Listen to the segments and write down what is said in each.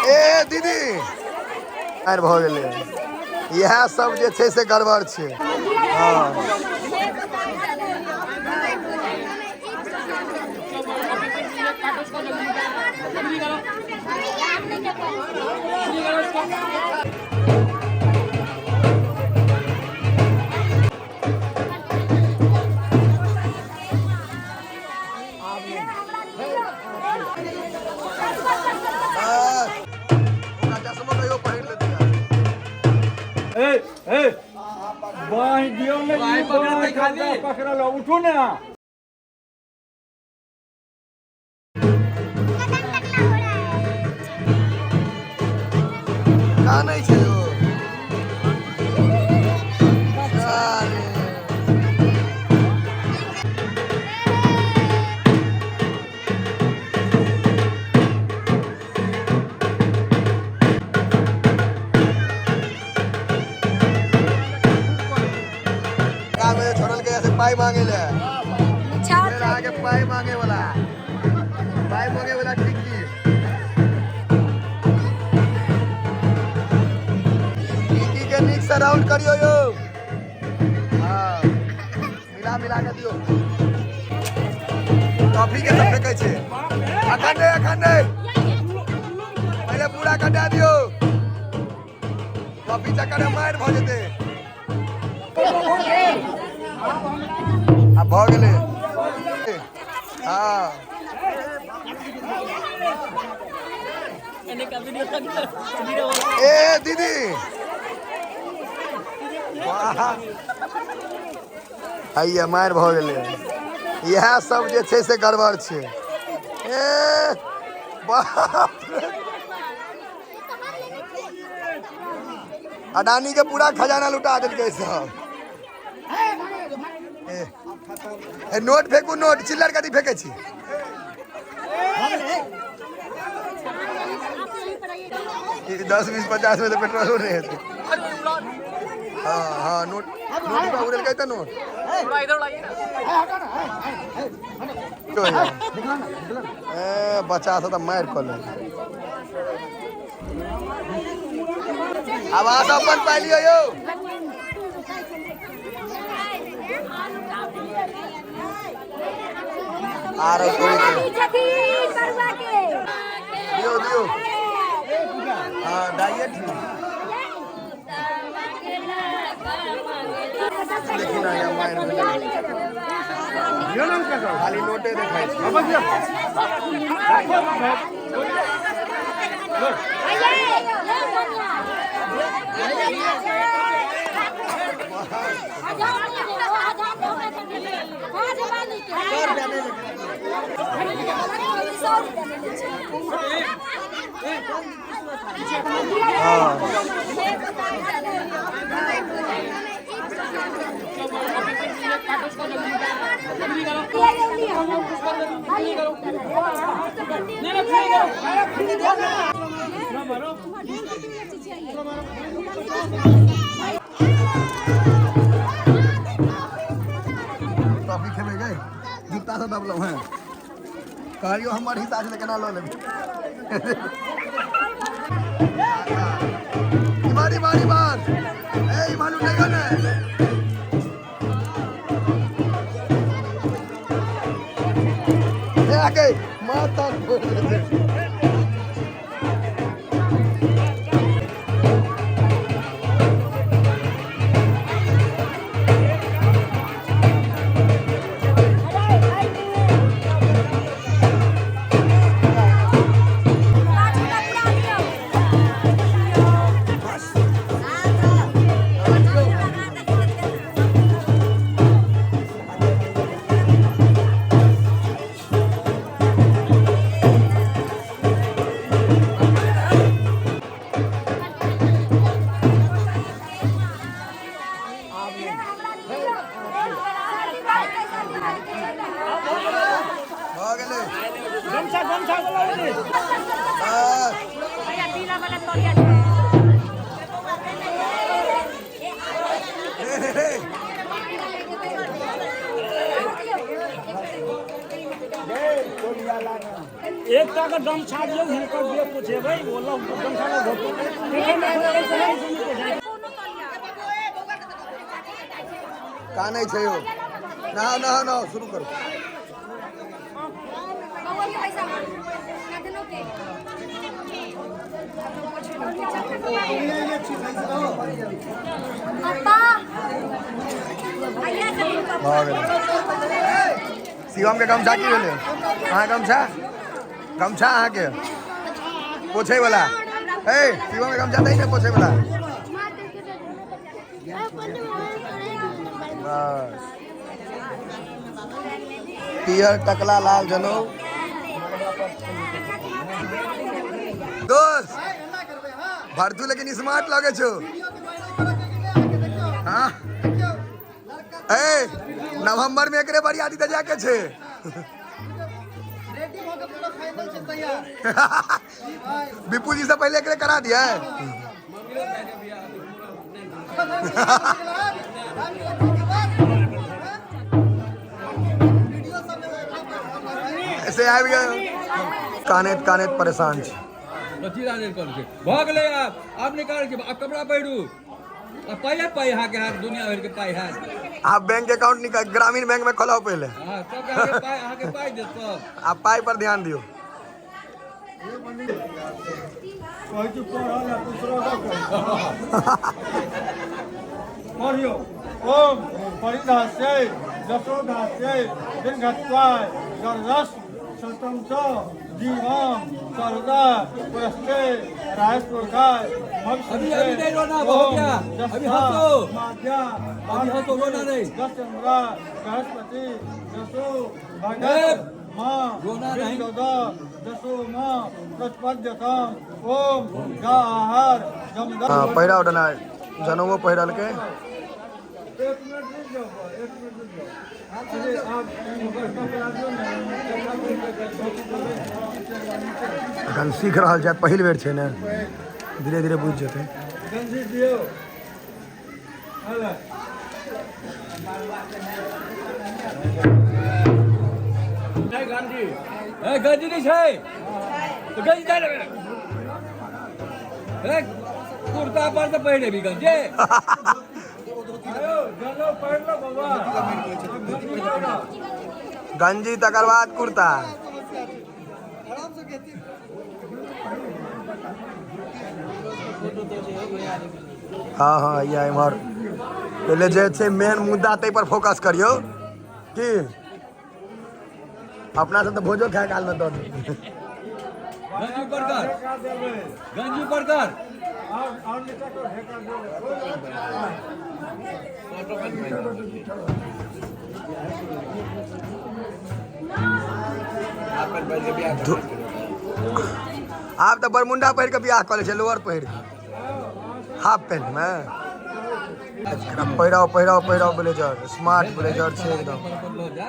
ए दीदी आर भऽ गेलै। इएह सब जे छै से गड़बड़ छै। हँ पकड़ल उठू ने। कानै छै ओ। छोड़ल के पाई मांगे ले आगे, पाई मांगे वाला, पाई मांगे वाला। टिक्की टिक्की के नीक से राउंड करियो यौ। हाँ, मिला मिला के दियो। टॉफी के सब फेंकै छै। अखन नहि, अखन नहि, पहिले पूरा कटा दियो। टॉफी चक्कर में मारि भऽ जेतै। आब भऽ गेलै। हाँ ए दीदी, वाह, हैया मारि भऽ गेलै। इएह सब जे छै से गड़बड़ छै। ए बाप रे, अडानी के पूरा खजाना लुटा देलकै सब। ए नोट फेंकू, नोट। चिल्लर कथी फेंकै छी? 10 20 50 में तो पेट्रोलो नहीं हेतै। हाँ हाँ, नोट नोट उड़ेलकै तऽ नोट। ए बच्चा सब तऽ मारि कऽ ले। आब अहाँ सब अपन पाइ लियौ यौ। आरो कोई दियौ दियौ। हाँ डाइट देखी ना, यहाँ मारि भेलै। खाली नोटे देखाइ छै। हाँ टॉफी खेबै गए? जूता से दबलहुँ हैं। कहलियो हमर हिस्सा छै तऽ केना लऽ लेबै? इम्हर इम्हर इम्हर, ए इम्हर उठैयो ने। ए आगे माथा फोड़ देतै। भऽ गेलै। बस। रे रे रे, एक एकटा के गमछा दियौ, हिनकर देह पोछेबै। ओ लग गमछा लग धोतै। कानै छै यौ। नहाओ नहाओ नहाओ, शुरू करू। भऽ गेलै। शिवम के गमछा की भेलै? अहाँ गमछा, गमछा अहाँके पोछे वाला। ए शिवम के गमछा दै ने पोछे वाला। बस पियर टकला लाल जनौ। दोस्त भरतू लेकिन स्मार्ट लगे छौ। हाँ ए नवंबर में एकरे बरियाती त जाके छे। विपुल जी से पहले एकरे करा दिया है। ऐसे आबि गेल कानैत कानैत परेशान छी। कथी राजन करै छै? भऽ गेलै आब, आब नहि करै छै। आब कपड़ा पहिरू। आ पाइए पाइ अहाँके हैत, दुनिया भरिके पाइ हैत। आब बैंक अकाउंट निकाल, ग्रामीण बैंक में खोलाओ पहले। हँ, सबके अहाँके पाइ, अहाँके पाइ देत सब। आब पाइ पर ध्यान दियौ। कहै छी पढ़ल आ दूसरो के पढ़ियौ। ओम परिधास्यै यशोधास्यै दीर्घत्वाय गर्दस शतं च जीवं सर्वदा पुरस्ते राजपुरकाय। अभी अभी नहीं रोना, हो गया। अभी हंसो, अभी हंसो, रोना नहीं। जसचंद्र बृहस्पति जसो ए, भगत माँ रोना नहीं। जसो माँ प्रतिपद्यताम। ओम गाहर जमदा। हाँ पहिराओ डना जनौओ पहिरलकै। एक मिनट रुक जाओ, एक मिनट रुक जाओ। अरे आप ओकर कपड़ा दियौ ने। एखन सीख रहल छै, पहिल बेर छै ने, धीरे धीरे बुझि जेतै। गंजी दियौ। हेलो। ए गंजी नहि छै तऽ गंजी दे देबै। ए कुर्ता पर तऽ पहिरेबी गंजी। आयो जनौ पहिरलो बाबा। गंजी तकर बाद कुर्ता। हाँ हाँ या इम्हर पहिले जे छै मेन मुद्दा ताहि पर फोकस करियौ की अपना सब तऽ भोजो खाय काल में दऽ देबै। गंजी ऊपर कर, ढेका देबै। गंजी ऊपर कर। और नीचा कर, ढेका देबै। आब तऽ बरमुंडा पहिर के बियाह कऽ लै छै, लोअर पहिर के, हाफ पेंट में। एकरा पहिराओ पहिराओ पहिराओ ब्लेजर, स्मार्ट ब्लेजर छै एकदम। लऽ जा।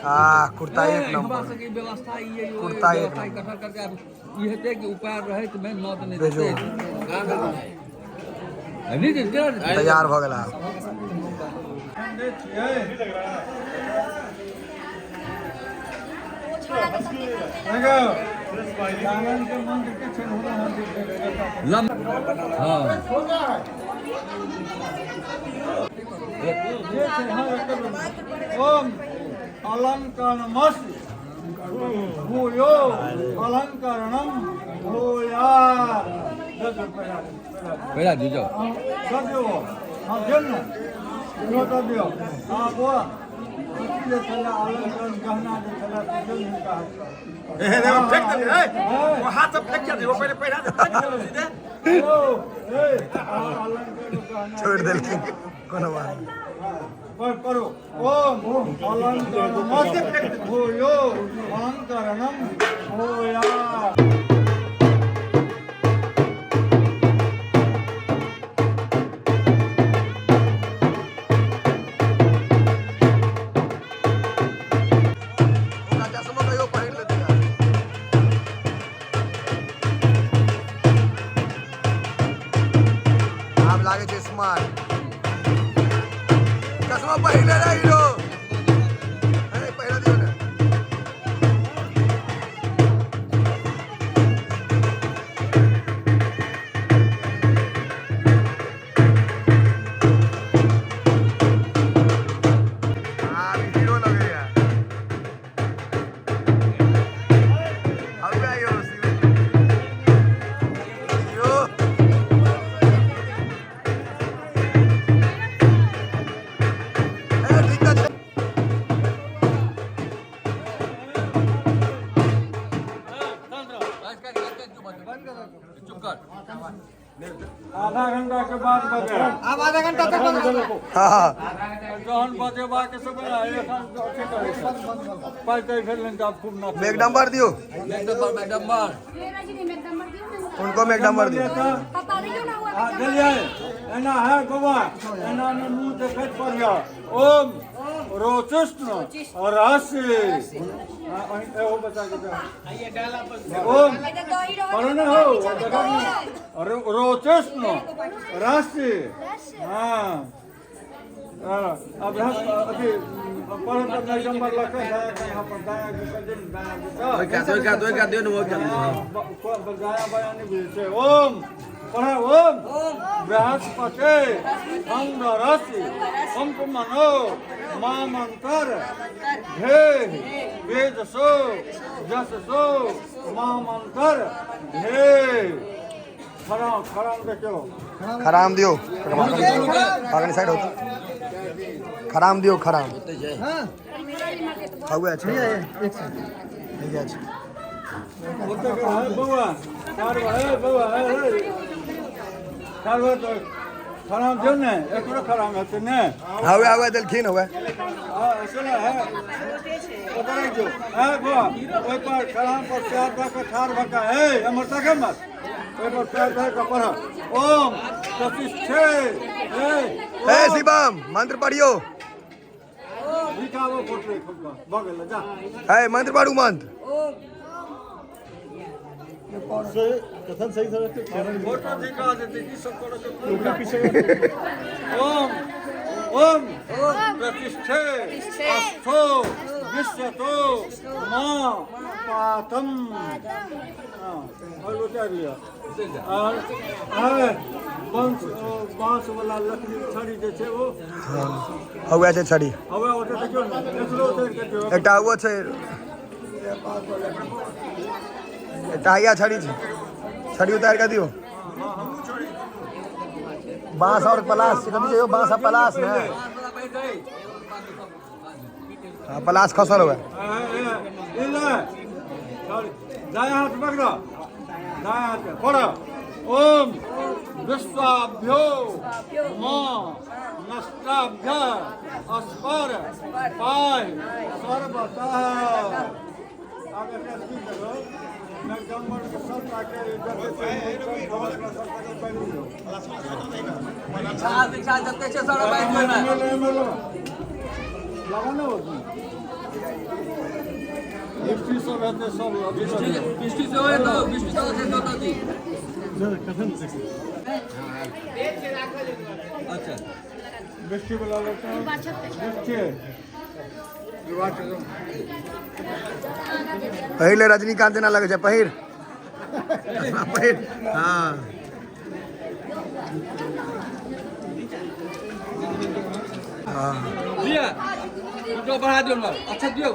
आ कुर्ता एक हमरा नंबर। सबके व्यवस्था ई है, कुर्ता एक व्यवस्था नंबर। इकट्ठा करके आब ई हेतै कि उपाय रहै तऽ मेन मौत नहि भेजो। देतै। नहि देतै। तैयार भऽ गेला। दै छियै। देखियौ, लालन के मंत्र के छै हुनका मंत्र के। लम हाँ जे छै, हाँ, एकर ओम अलंकरणमसि भूयो अलंकरणम भूया। दस रुपया पहिरा दियौ जाउ। दऽ दियौ। हाँ दियौ ने, इहो दऽ दियौ। हाँ बौआ, अथी जे छलै अलंकरण गहना जे छलै से दियौ हिनका हाथसँ। फेंक दे, वो हाथ से फेंक दे, वो पहले पहिरा दे, फेंक दे सीधे। यौ, ए, अलंकरण गहना। छोड़ि देलखिन, कोनो बात नहि। पर करो। ओम अलंकरणमसि भूयो अलंकरणम भूया। ओकरा चश्मो कहियो पहिर लेतै यार। आब लागै छै स्मार्ट। चश्मा पहिर ले रे हीरो। ए पहिरा दियौ ने। चुप कर। आधा घंटा के बाद बजायब। आब आधा घंटा तक हाँ। जहन बजेबाक समय एखन अथी करै छै। पाइ ताइ भेल तऽ आब खूब नाच। मेघडम्बर दियो। मेघडम्बर, मेघडम्बर। उनको मेघडम्बर दियो। देलियै एना है बौआ, एना मे मुँह देखैत पढ़ियौ। ओम रोचिष्ण रहस्य। एगो बच्चा के ओम पढ़ो ने हो। रोचिष्ण रहस्य। हाँ, अब अथी पढ़ो तऽ मेघडम्बर लऽ कऽ दायाँ के यहाँ पर दायाँ दिशा जे दायाँ दिशा दायाँ बायाँ नहि बुझै छै। ओम पढ़े। ओम बृहस्पति अंगरसि पंपमनो मामंतर घेह वेदसो जससो मामंतर घेह। खराम खराम देखियौ। खराम दियो। आगे साइड होता। खराम दियो, खराम। हौवे छै। हैया छै। ओतऽ के है बौआ, कारवा है बौआ, है कारवा तऽ खराम दियौ ने, एकरो खराम हेतै ने। हौवे हौवे देलखिन हौवे। सुन है, ओतऽ राखि दियौ। है बौआ, ओहि पर खराम पर पैर दऽ कऽ ठाढ़ भऽ कऽ, हे एम्हर ताकै मत, ओहि पर पैर दऽ कऽ पढ़। ओम प्रतिष्ठे। हे हे शिवम, मंत्र पढ़ियो। निकालो फोटो भऽ गेल, जा। हे, मंत्र पढ़ू, मंत्र। फोटो दिखा देते की सब करऽ के। ओम ओम प्रतिष्ठे अस्थो विश्वतो माँ पातम। हाँ, और उतारि लिअ। और बाँस, बाँस वाला लकड़ी छड़ी जे छै ओ। हौवे छै छड़ी। हवा ओतऽ देखियौ ने, एकरो उतारि कऽ दियौ। एकटा हौवे छै, एकटा हैया छड़ी छै। छड़ी उतारि कऽ दियौ। बाँस और पलास कथी छै यौ? बाँस आ पलास ने। हाँ, पलास खसल हुए। ई ले, दायाँ हाथ पकड़ो, दायाँ हाथ पढ़ो। ओम विश्वाभ्यो माँ नष्टाभ्य अस्पर पाय सर्वतः। आब एकरा की करब? मेघडम्बर के सबटा के जते छै, सबटा के बान्हि दियौ। दीक्षा जते छै सब बान्हि दियौ ने। एमे लो। लगा ने ओहिमे। मिस्त्री सब हेतै सब अथी सब। बिष्टी सेहो हेतौ, बिष्टी सेहो छै तो दी। अच्छा। मिस्त्री वाला लोग मिस्त्री। पहिर ले, रजनीकांत जेना लगै छै। पहिर, चश्मा पहिर। हाँ। हाँ। लिअ, जो बढ़ा दियौ ने। अच्छा दियौ।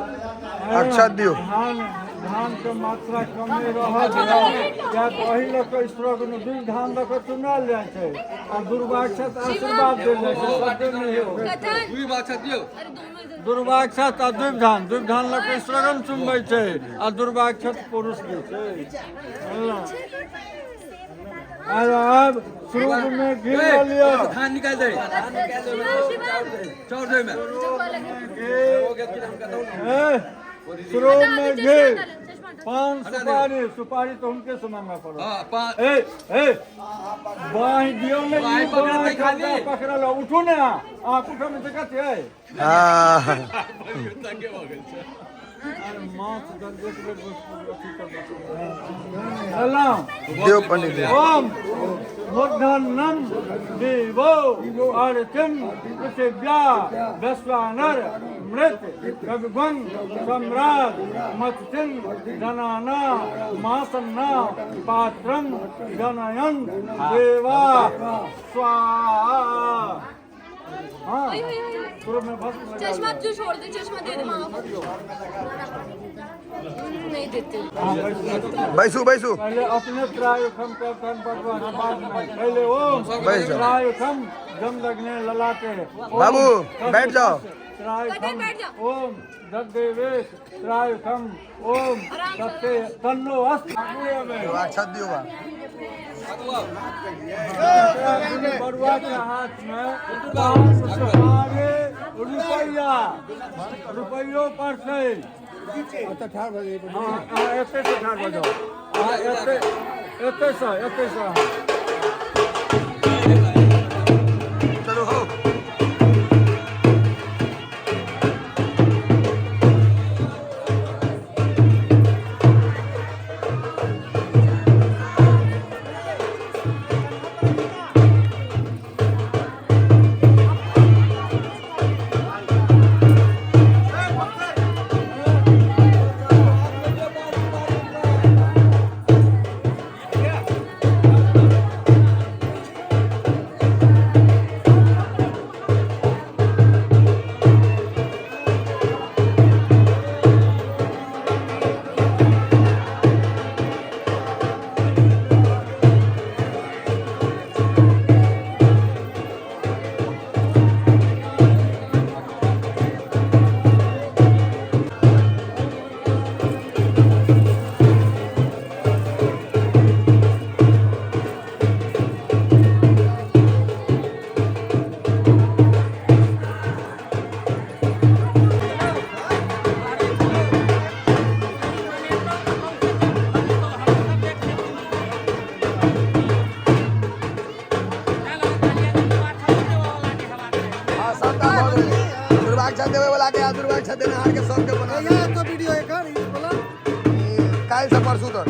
अक्षत दियौ। धान धान के मात्रा कमे रहत किया तऽ एहि लऽ कऽ स्त्रोत दुइ धान लऽ कऽ चुनायल जाइ छै आ दुर्वाक्षत आशीर्वाद देल जाइ छै, सबके नहि हो। दुई बात दियौ। दुर्वाक्षत आ दुइ धान, दुइ धान लऽ कऽ स्त्रोगन चुनबै छै आ दुर्वाक्षत पुरुष दै छै, बुझलहुँ? आर आब शुरूमे घी लऽ लिअ। धान निकालि दे, चाउर दे मे। ए, शुरूमे घी, पान, सुपारी। सुपारी तऽ हुनके से मांगऽ पड़त। हाँ, पाँच। ए ए, बाँहि दियौ ने। बाँहि ई पकड़तै बाँहि खाली। पकड़ल। उठू ने अहाँ, उठऽ मे दिक्कत छै। हाँ। अरे माछ जब एक बेर अथी कर एलहुँ। दियौ पंडित जी। ओम मूर्धन्यं देवो अर्चिं पृथिव्या वैश्वानर मृत कविगुण सम्राट मत्सिं जनाना मासन्ना पात्रं जनयन् देवा स्वाहा। हाँ, शुरू में भस्म लगा। चश्मा जो छोड़ दे, चश्मा दे दे माँ को। नहीं देते। हाँ, बैसू। बैसू, बैसू। पहले अपने त्रायुखम करतन भगवान, बाद में पहले ओम बैठ जाओ। त्रायुखम जमदग्नि ललाटे ओम बाबू, बैठ जाओ। त्रायुखम बैठ जाओ। ओम ददेवेश त्रायुखम ओम सत्य तन्नो अस्त। अक्षत दियौ बा। बरुआ के हाथ में 5 सोहारे रुपैया, रुपैयो पड़तै। हाँ हाँ, एते से ठाढ़ भऽ जाउ। हाँ, एते, एते से, एते से। चलू हो। हाँ, सबटा भऽ गेलै। दुर्भाग्य देवे वाला के आ दुर्भाग्य देनहार के सबके बना। तो वीडियो एकर ई वाला। काल्हि से परसू तक।